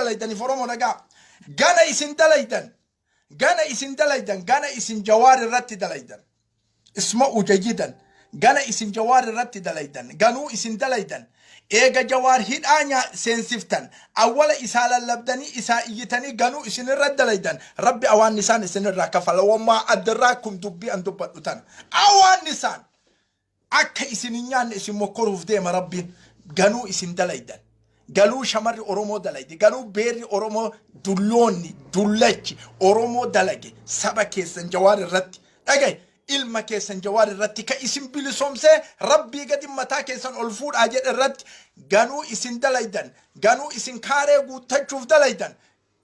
dalaydaniif Oromoo dhagaa. Gana isin dalaydan. Gana isin dalaydan. Gana isin Jawaar irratti dalaydan. Isma'u jayyidan. Gana isin Jawaar irratti dalaydan. Ganuu isin dalaydan. Eega Jawaar hidhaa nyaa seensiftan. Awwala isaa lallabdanii isaa iyyitanii ganuu isin irra dalaydan. Rabbi awaan isaan isin irraa kafala. Wamaa adraakum dubbii an dubbadhu tana. Awaan isaan. Akka isin hin nyaanne isin mokkoruuf deema Rabbiin. Ganuu isin dalaydan. Galuu shamarri Oromoo dalayde. Galuu beerri Oromoo dulloonni dullachi Oromoo dalage saba keessan Jawaar irratti. Dhagaye ilma keessan Jawaar irratti ka isin bilisoomsee Rabbii gadi mataa keessan ol fuudhaa jedhe irratti ganuu isin dalaydan. Ganuu isin kaaree guuttachuuf dalaydan.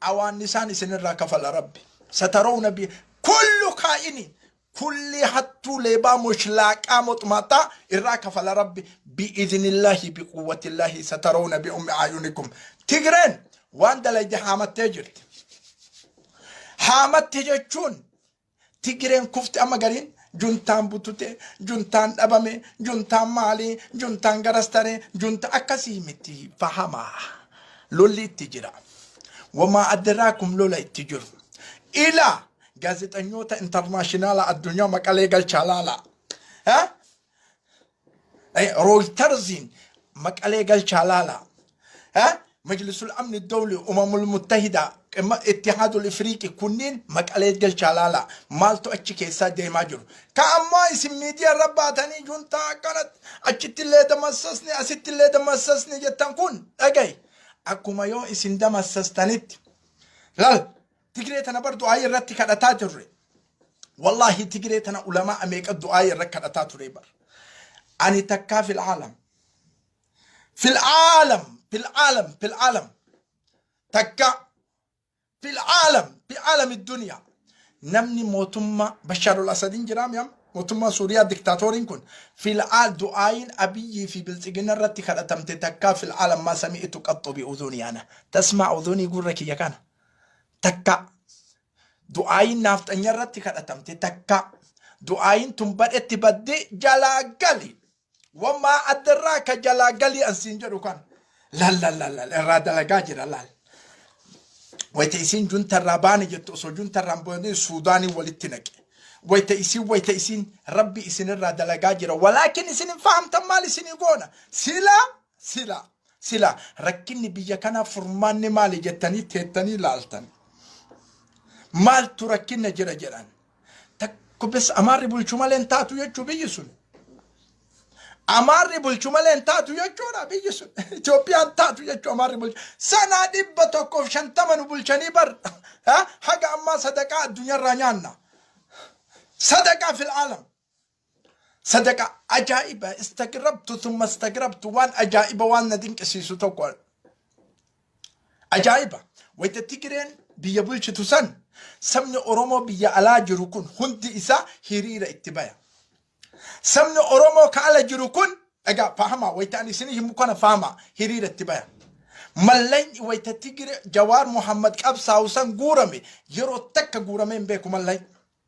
Awaannisaan isinirraa kafala Rabbi. Satarawna bi kullu kaa'iniin kulli hattuu leebaa moshlaaqaa moxmaaxaa irraa kafala Rabbi bi'idhnillaahi biquwwatillaahi satarawna bi ummi ayunikum. Tigreen waan dalayde haamattee jirti. Haamatte jechuun Tigreen kufte amma gariin juntaan butute, juntaan dhabame, juntaan maalii, juntaan garas tare, junta akkasii miti fahamaa. Lolli itti jira. Wamaa adraakum lola itti jiru. Ilaa gaazexanyoota intarnaashinaala addunyaa Maqalee galchaa laala. Ha? Rooytarziin Maqalee galchaa laala. Majlisul Amni Dawli, Umamul Muttahida, Ittihaadul Ifriiqi kunniin Maqalee galchaa laala. Maaltu achi keessaa deemaa jiru? Ka ammoo isin miidiyaa irra baatanii juntaa akkanatti achitti illee damassasni asitti illee damassasni jettan kun dhagayi. Akkuma yoo isin damassastanitti. Laal Tigree tana bar du'aa irratti kadhataa turre. Wallaahi Tigree tana ulamaa meeqa du'aa irra kadhataa ture bar. Ani takkaa fil aalam. Fil aalam, fil aalam, fil aalam. Takka fil aalam, fi aalami duniyaa. Namni mootummaa Bashaarul Asadiin jiraami amma mootummaa Suuriyaa diktaatoriin kun fil aal du'aayin Abiyyii fi Biltsiginna irratti kadhatamte takkaa fil aalam maa sami'tu qaxxu bi udhuni ana. Tasmaa udhunii gurra kiyya kana. Takka du'aayin naafxanya irratti kadhatamte takka du'aayin tun badhetti badde jalaa gali. Wamaa addarraa ka jalaa galii an siin jedhu kan lal lal lal lal irraa dalagaa jira lal. Wayita isiin juntarraa baane jettu osoo juntarraa hin baane Suudaanii walitti naqe. Wayita isiin wayita isiin rabbi isinirraa dalagaa jira. Walaakin isin hin fahamtan maal isinii goona. Sila sila sila rakkinni biyya kanaa furmaanni maali jettanii teettanii laaltan. Maaltu rakkinna jira jedhan. Takko bes Amaarri bulchu malee hin taatu jechuu biyyi sun. Amaarri bulchu malee hin taatu jechuudha biyyi sun. Itoophiyaan taatu jechuu Amaarri bulchu. Sanaa 150 nu bulchanii bar. Haga ammaa sadaqaa addunyaarraa nyaanna. Sadaqaa fil aalam. Sadaqa ajaa'iba istagrabtu thumma istagrabtu waan ajaa'iba waan na dinqisiisu tokko ajaa'iba. Wayita Tigireen biyya bulchitu san sabni Oromoo biyya alaa jiru kun hundi isaa hiriira itti baya. Sabni Oromoo ka ala jiru kun dhagaa fahamaa wayita ani isinii himu kana fahamaa hiriira itti baya. Mallayni wayita Tigire Jawaar Muhammad qabsaa'u san guurame yeroo takka guuramee hin beeku mallayni.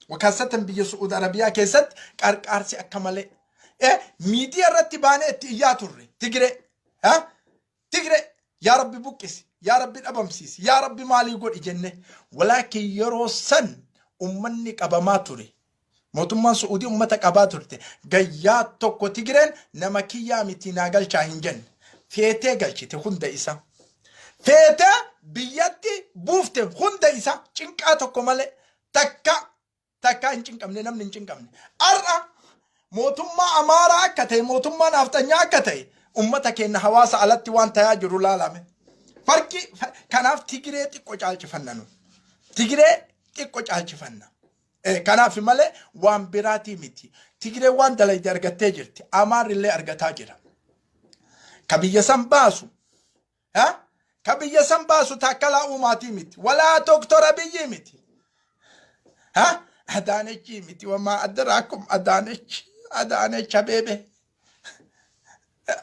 Wakaasatan biyya Su'uud Arabiyaa keessatti qarqaarsi akka malee. Miidiyaa irratti baanee itti iyyaa turre Tigiree. Tigiree yaa Rabbi buqqisi, yaa Rabbi dhabamsiisi, yaa Rabbi maalii godhi jenne. Walaakin yeroo san ummanni qabamaa ture. Mootummaan Su'uudii ummata qabaa turte. Gayyaa tokko Tigireen nama kiyyaa miti naa galchaa hin jenne. Feetee galchite hunda isaa. Feetee biyyatti buufte hunda isaa cinqaa tokko malee. Takka takka hin cinqamne namni hin cinqamne. Har'a mootummaa Amaaraa akka ta'e mootummaa naafxanyaa akka ta'e ummata keenya hawaasa alatti waan tayaa jiru laalame. Farqi kanaaf Tigiree xiqqo caalchifanna nu. Tigiree xiqqo caalchifanna. Kanaaf malee waan biraatii miti. Tigiree waan dalayde argattee jirti. Amaarri illee argataa jira. Ka biyya san baasu Ha? Ka biyya san baasu Taakkalaa Uumaatii miti. Walaa Doktor Abiyyii miti. Ha? Adaanechii miti. Wamaa adraakum Adaanech. Adaanech Abeebee.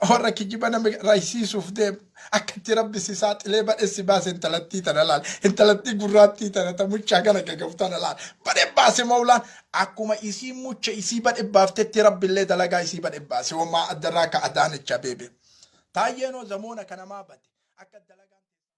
Warra kijiba nama raysiisuuf deemu. Akkatti rabbi si saaxilee badhe si baase intalattii tana laal. Intalattii gurraattii tana ta muchaa kana gagafu tana laal. Badhe baase maulaan. Akkuma isii mucha isii badhe baaftetti rabbi illee dalagaa isii badhe baase. Wamaa adraaka Adaanech Abeebee. Taayyeenoo zamoona kana maa bade? Akka dalagaa.